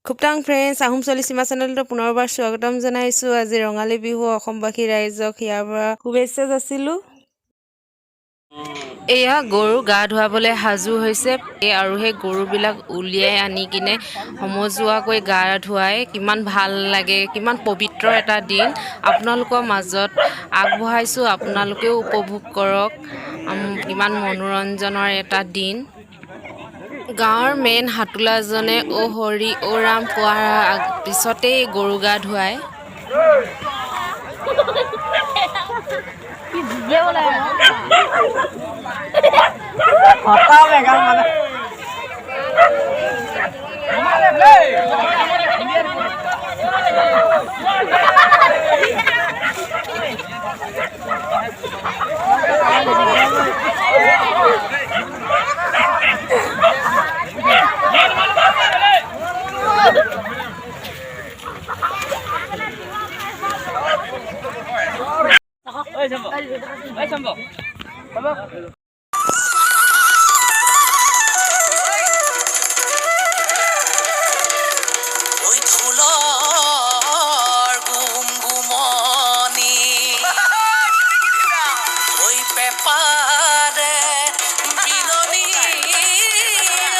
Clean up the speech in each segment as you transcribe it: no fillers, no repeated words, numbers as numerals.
খুবটাং friends, Ahom চলি সীমা চেনেলটো পুনৰবাৰ স্বাগতম জনাইছোঁ। আজি ৰঙালী বিহু, অসমবাসী ৰাইজক ইয়াৰ পৰা শুভেচ্ছা যাচিলোঁ। এয়া গৰু গা ধুৱাবলৈ সাজু হৈছে আৰু সেই গৰুবিলাক উলিয়াই আনি কিনে সমজুৱাকৈ গা ধুৱাই কিমান ভাল লাগে, কিমান পবিত্ৰ এটা দিন আপোনালোকৰ মাজত আগবঢ়াইছোঁ। আপোনালোকেও উপভোগ কৰক, কিমান মনোৰঞ্জনৰ এটা দিন। গাঁৱৰ মেইন সাঁতোলাজনে অ' হৰি অ' ৰাম কোৱাৰ পিছতেই গৰু গা ধুৱায়। ঐ ফুলৰ গুমগুমনি, ঐ পেপাৰে বিননি,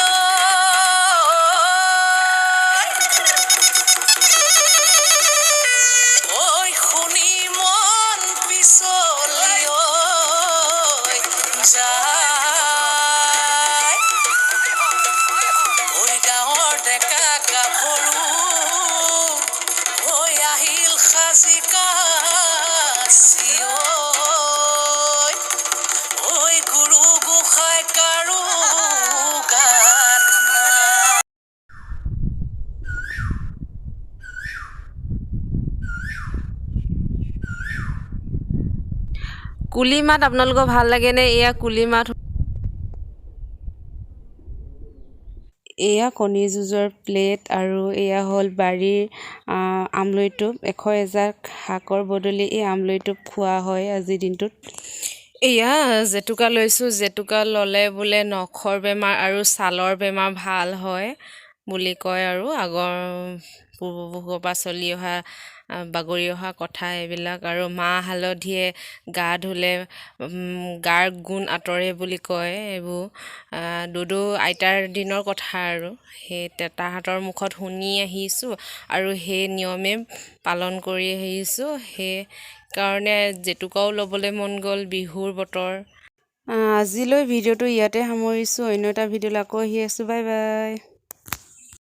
ঐ। ঐ শুনি মন পিছলি ঐ যায়। ঐ গাঁৱৰ ডেকা গাভৰু ঐ আহিল সাজি কাচি ঐ। ঐ গুৰু গোসাঁই কাৰো গাত নাই। কুলি মাত আপোনালোকৰ ভাল লাগেনে? এয়া কুলি মাত। এয়া কণী যুঁজৰ প্লেট আৰু এয়া হ'ল বাৰীৰ আমৰলি টোপ। 101 শাকৰ বদলি এই আমৰলি টোপ খোৱা হয় আজিৰ দিনটোত। এয়া জেতুকা লৈছোঁ। জেতুকা ল'লে বোলে নখৰ বেমাৰ আৰু ছালৰ বেমাৰ ভাল হয় বুলি কয় আৰু আগৰ পূৰ্বপুৰুষৰ পৰা চলি অহা, বাগৰি অহা কথা এইবিলাক। আৰু মাহ হালধিয়ে গা ধুলে গাৰ গুণ আঁতৰে বুলি কয়। এইবোৰ দুদু আইতাৰ দিনৰ কথা আৰু সেই তাহাঁতৰ মুখত শুনি আহিছোঁ আৰু সেই নিয়মে পালন কৰি আহিছোঁ। সেইকাৰণে জেতুকাও ল'বলৈ মন গ'ল, বিহুৰ বতৰ। আজিলৈ ভিডিঅ'টো ইয়াতে সামৰিছোঁ। অন্য এটা ভিডিঅ'লৈ আকৌ আহি আছোঁ। Bye bye.